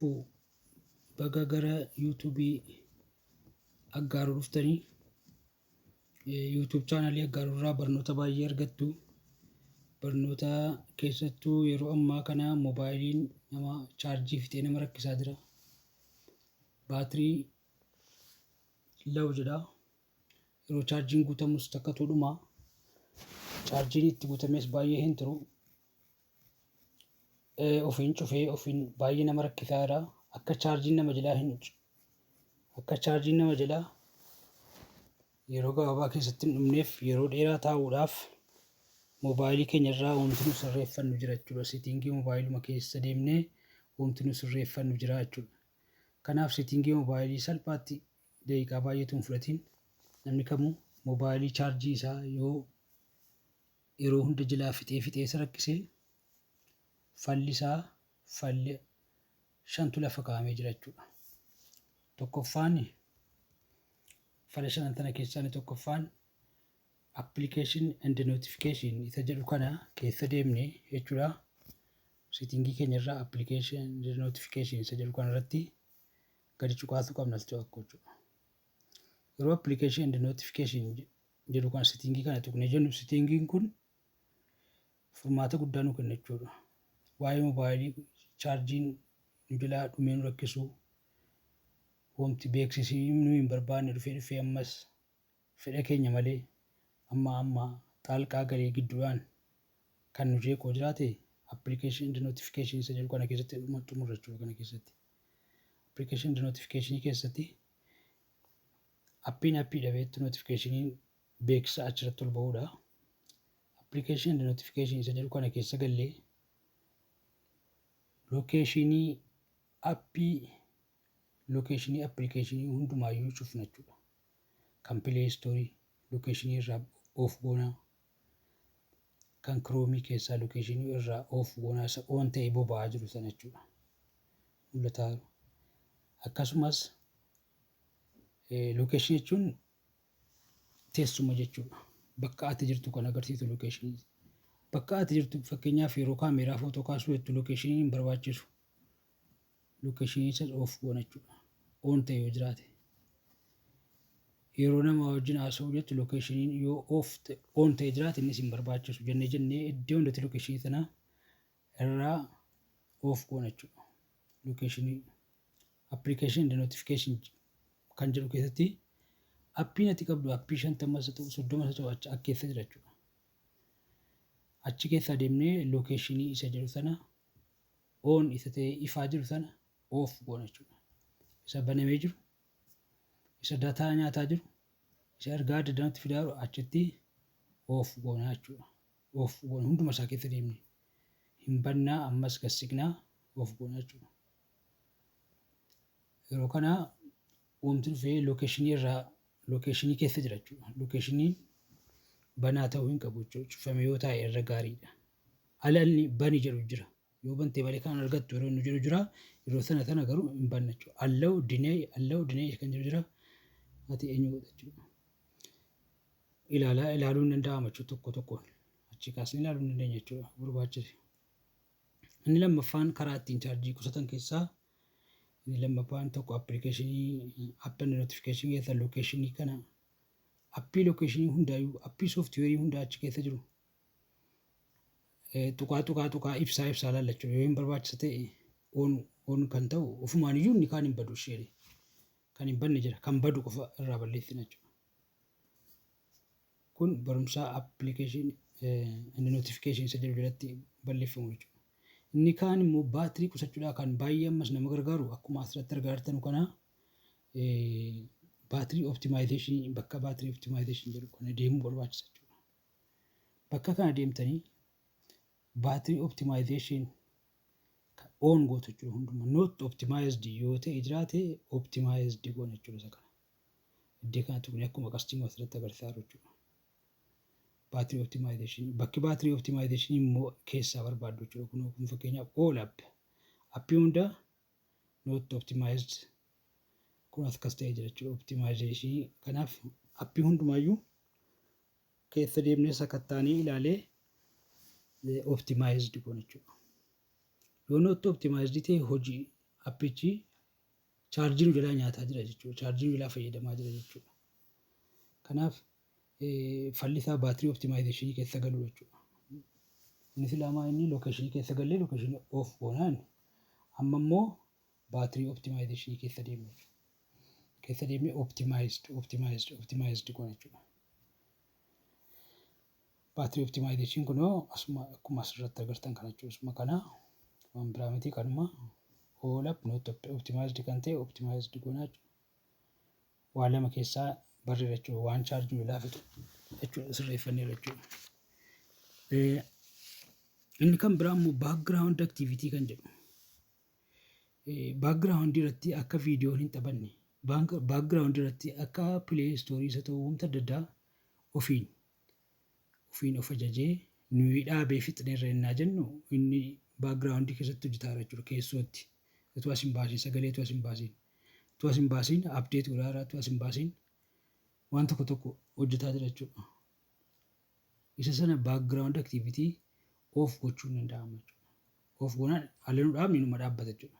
Baga gara YouTubeii Aggaaruu dhuftanii. YouTube channelii Aggaaruu irraa barnoota baay'ee argattu. Barnoota keessattuu yeroo ammaa kana moobaayiliin nama chaarjii fixee nama rakkisaa jira. Battery low jedha. Yeroo chaarjiin guutamus takkatu dhuma. Chaarjiin itti guutames baay'ee hin turu. Ofiin cufee ofiin baay'ee nama rakkisaa jira. Akka chaarjiin nama jalaa yeroo gabaabaa keessatti hin dhumneef, yeroo dheeraa taa'uudhaaf moobaayilii keenya irraa wanti nu sirreeffannu jira jechuudha. Settingii moobaayiluma keessa deemnee wanti nu sirreeffannu jira jechuudha. Kanaaf settingii moobaayilii salphaatti daqiiqaa baay'eetu hin fudhatiin namni kamuu moobaayilii chaarjii isaa yoo yeroo hunda jalaa fixee fixee isa rakkisee, falli isaa falli shantu lafa kaa'amee jira jechuudha. Tokkoffaan, fala shanan tana keessaa inni tokkoffaan, application and notification isa jedhu kana keessa deemne jechuudha. Settingii keenya irraa application and notification isa jedhu kana irratti gadi cuqaasuu qabna al tokko jechuudha. Yeroo application and notification jedhu kana, settingii kana tuqnee jennu, settingiin kun furmaata guddaa nu kenna jechuudha. Waa'ee moobaayilii chaarjiin nu jalaa dhumee nu rakkisuu, wanti beeksisii nu hin barbaanne dhufee dhufee ammas fedha keenya malee amma amma xaalqaa galee gidduudhaan kan nu jeequu jiraate, application and notification isa jedhu kana keessatti xumurra jechuudha kana keessatti. Application and notification keessatti appiin appii dhabeettu notificationiin beeksisa achirratti ol ba'uudha. Application and notification isa jedhu kana keessa gallee locationii appii, locationii applicationii hundumaayyuu cufna jechuudha. Kan Play Storeii locationii irraa off goonaa. Kan Chromeii keessaa locationii irraa off goonaa, isa on ta'ee boba'aa jiru sana jechuudha. Mul'ataa jiru. Akkasumas locationii jechuun teessuma jechuudha. Bakka ati jirtu kan agarsiisu locationii. Bakka ati jirtu, fakkeenyaaf yeroo kaameeraa footoo kaasuu jettu, locationiin hin barbaachisu. Locationii sana off goona jechuudha. On ta'e yoo jiraate. Yeroo nama wajjin haasa'uu jettu, locationiin yoo off on ta'e jiraate, innis hin barbaachisu jennee jennee iddoo hundatti locationii sana irraa off goona jechuudha. Locationii application and notification kan jedhu keessatti appiin ati qabdu appii 50s haa ta'u, 30s haa ta'u, achi keessa jira jechuudha. Achi keessa deemnee locationii isa jedhu sana, on isa ta'e ifaa jiru sana off goona jechuudha. Isa banamee jiru, isa data nyaataa jiru, isa ergaa adda addaa nutti fidaa jiru achitti off goona jechuudha. Off goona, hunduma isaa keessa deemnee. Hin bannaa, ammas gad siqnaa off goona jechuudha. Yeroo kana wanti dhufee locationii irraa locationii keessa jira jechuudha. Locationiin banaa ta'uu hin qabu jechuudha. Cufamee yoo taa'e irra gaariidha. Alalli bani jedhu jira. Yoo bantee malee kan argattu yeroo inni jedhu jira. Yeroo sana sana garuu hin banna jechuudha. Allow, deny, allow, deny kan jedhu jira. Ati eenyu godha jechuudha. Ilaalaa ilaaluun danda'ama jechuudha tokko tokkoon. Achi kaasnee ilaaluu hin dandeenya jechuudha barbaachise. Inni lammaffaan, karaa ittiin chaarjii qusatan keessaa inni lammaffaan tokko, applicationii app and notification keessa locationii kana, appii locationii hundaayyuu, appii softwareii hundaa achi keessa jiru tuqaa tuqaa tuqaa ibsaa ibsaa laalla jechuudha. Yoo hin barbaachisa ta'e on on kan ta'u ofumaan iyyuu inni kaan hin badu, isheen kan hin banne jira, kan badu qofa irraa balleessina jechuudha. Kun barumsa application and notification isa jedhu jalatti balleeffamu jechuudha. Inni kaan immoo baatirii qusachuudhaa kan baay'ee ammas nama gargaaru, akkuma asirratti argaa jirtan kana, battery optimization, bakka battery optimization jedhu kana deemuu barbaachisa jechuudha. Bakka kana deemtanii battery optimization on gootu jechuudha hundumaa. Not optimized yoo ta'e jiraate, optimized goona jechuudha isa kana. Iddoo kana tuqnee akkuma qastiin asirratti agarsiisaa jiru jechuudha. Battery optimization, bakki battery optimization immoo keessaa barbaaddu jechuudha. Kun fakkeenyaaf all app, appii hunda not optimized kun akkas ta'ee jira jechuudha. Optimization kanaaf appii hundumaayyuu keessa deemnee sakattaanii ilaalee optimized goona jechuudha. Yoo not optimized ta'e hojii Appichi chaarjii nu jalaa nyaataa jira jechuudha. Chaarjii nu jalaa fayyadamaa jira jechuudha. Kanaaf falli isaa battery optimization keessa galuu jechuudha. Inni silaamaa inni location keessa gallee location off goonaan, amma immoo battery optimization keessa deemna jechuudha. Keessa deemnee optimized, optimized, optimized goona jechuudha. Battery optimization kunoo asuma akkuma asirratti agartan kana jechuudha. Asuma kana, waan biraa miti, kanuma all app not optimized kan ta'e optimized goona jechuudha. Waa lama keessaa barreera jechuudha. Waan chaarjii nu laafatu jechuudha, sirreeffanneera jechuudha. Inni kan biraa immoo background activity kan jedhu. Background irratti akka viidiyoon hin taphanne, background irratti akka Play Store isa ta'u wanta adda addaa ofiin ofiin of ajajee nuyi dhaabee fixneerra innaa jennu, inni background keessatti hojjetaa jira jechuudha keessootti. Utuu as hin baasiin, sagalee utuu as hin baasiin, utuu as hin baasiin update godhaa, utuu as hin baasiin waan tokko tokko hojjetaa jira jechuudha. Isa sana background activity off gochuun danda'ama jechuudha. Off goonaan haalli nu dhaabne numa dhaabbata jechuudha.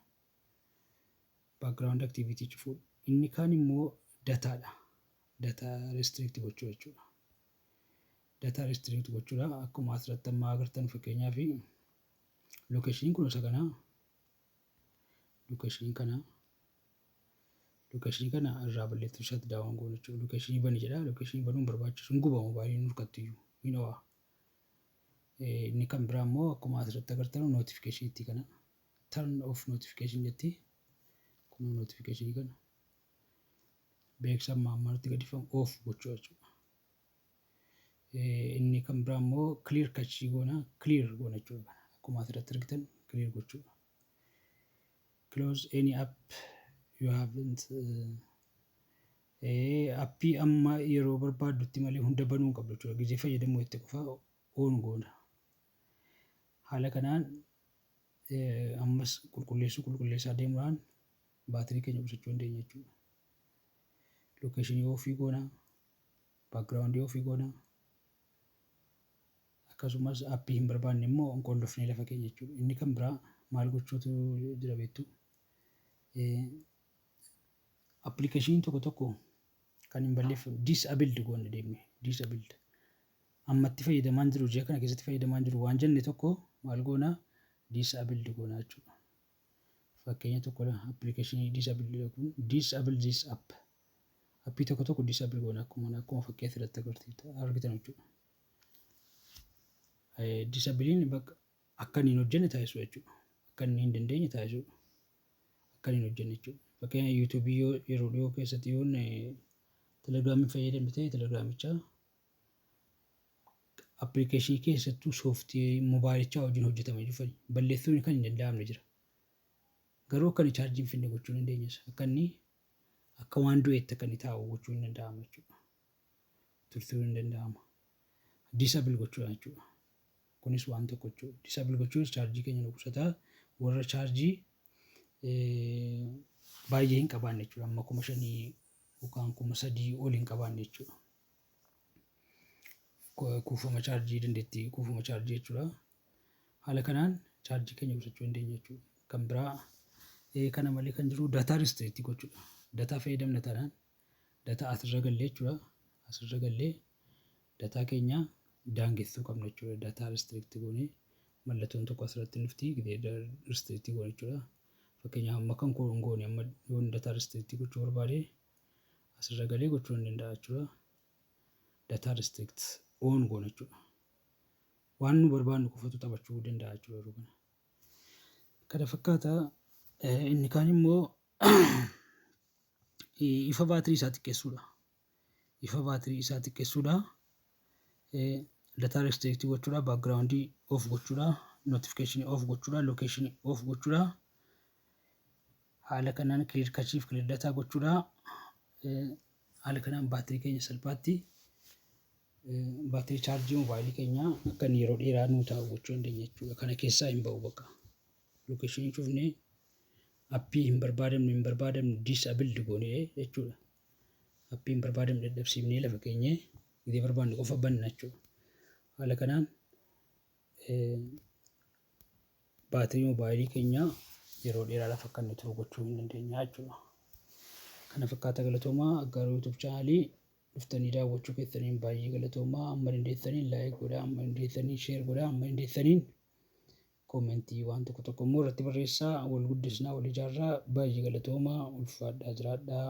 Background activity cufuun. Inni kaan immoo dataadha. Data restrict gochuu jechuudha. Data restrict gochuudha. Akkuma asirratti amma agartan, fakkeenyaaf locationiin kun isa kana. Location kana. Location kana irraa balleessuu, shut down goona jechuudha. Location bani jedha. Location banuun barbaachisu, hin guba, moobaayiliin nurkatti iyyuu hin ho'a. Inni kan biraa immoo akkuma asirratti agartan notification kana turn off notification jetti. Kun notification kana beeksisa amma ammaatti gadhiifamu off gochuu jechuudha. Inni kan biraa immoo clear cache goona, clear goona jechuudha. Akkuma asirratti argitan clear gochuudha. Close any app you haven't, appii amma yeroo barbaaddutti malee hunda banuu hin qabdu jechuudha. Gizee fayyadamuu itti qofa on goona. Haala kanaan ammas qulqulleessuu qulqulleessaa deemuudhaan baatirii keenya qusachuu dandeenya jechuudha. Location off goona, background off goona. Akkasumas appii hin barbaanne immoo hin qollofnee lafa keenya jechuudha. Inni kan biraa maal gochuutu jira beektu? Appilikeeshiniin tokko tokko kan hin balleeffamu disabled goone deemne disabled. Ammatti fayyadamaan jiru, ji'a kana keessatti fayyadamaan jiru waan jenne tokko maal goona? Disabled goona jechuudha. Fakkeenya tokko appilikeeshinii disabled kun, disable this app. Appii tokko tokko disable goona, akkuma fakkii asirratti argitan jechuudha. Disableiin bakka akka inni hin hojjenne taasisuu jechuudha. Akka inni hin dandeenye taasisuudha. Akka inni hin hojjenne jechuudha. Fakkeenya YouTubeii yoo yeroo dhiyoo keessatti yoon Telegramii fayyadamte ta'e, Telegramicha appilikeeshinii keessattuu sooftii moobaayilichaa wajjin hojjetamee dhufan balleessuun kan hin danda'amne jira. Garuu akka inni chaarjii hin finne gochuu dandeenyas. Akka inni akka waan du'eetti akka inni taa'u gochuu hin danda'ama jechuudha. Tursuun hin danda'ama. Disable gochuudha jechuudha. Kunis waan tokko jechuudha. Disable gochuun chaarjii keenya nu qusataa, warra chaarjii baay'ee hin qabaanne jechuudha. Amma 5,000 yookaan 3,000 ol hin qabaanne jechuudha. Kuufama chaarjii, dandeettii kuufama chaarjii jechuudha. Haala kanaan chaarjii keenya qusachuu dandeenya jechuudha. Kan biraa kana malee kan jiru data restrict gochuudha. Data fayyadamna taanaan data asirra gallee jechuudha. Asirra gallee data keenya daangessuu qabna jechuudha. Data restrict goonee mallattoon tokko asirratti dhufti, restrict goone jechuudha. Fakkeenyaaf amma kan koo hin goone, amma yoon data restrict gochuu barbaade asirra galee gochuu hin danda'a jechuudha. Data restrict on goona jechuudha. Waan nu barbaannu qofatu taphachuu danda'a jechuudha yeroo kana. Kana fakkaata. Inni kaan immoo ifa baatirii isaa xiqqeessuudha. Ifa baatirii isaa xiqqeessuudha. Data restrict gochuudha. Background off gochuudha. Notification off gochuudha. Location off gochuudha. Haala kanaan clear cache fi clear data gochuudha. Haala kanaan baatirii keenya salphaatti, baatirii chaarjii moobaayilii keenyaa akka inni yeroo dheeraa nuu taa'u gochuu dandeenya jechuudha. Kana keessaa hin ba'u bakka. Location cufnee appii hin barbaadamne disabled goonee jechuudha. Appii hin barbaadamne dadhabsiifnee lafa keenyee gizee barbaanne qofa banna jechuudha. Haala kanaan baatirii moobaayilii keenyaa Yeroo dheeraadhaaf akka inni turu gochuu hin dandeenya jechuudha. Kana fakkaata, galatoomaa. Aggaaruu YouTube channelii dhuftanii daawwachuu keessaniin baay'ee galatoomaa. Amma dandeessaniin like godhaa, amma dandeessaniin share godhaa, amma dandeessaniin commentii waan tokko tokko immoo irratti barreessaa. Wal guddisnaa, wal ijaarraa. Baay'ee galatoomaa, ulfaadhaa, jiraadhaa.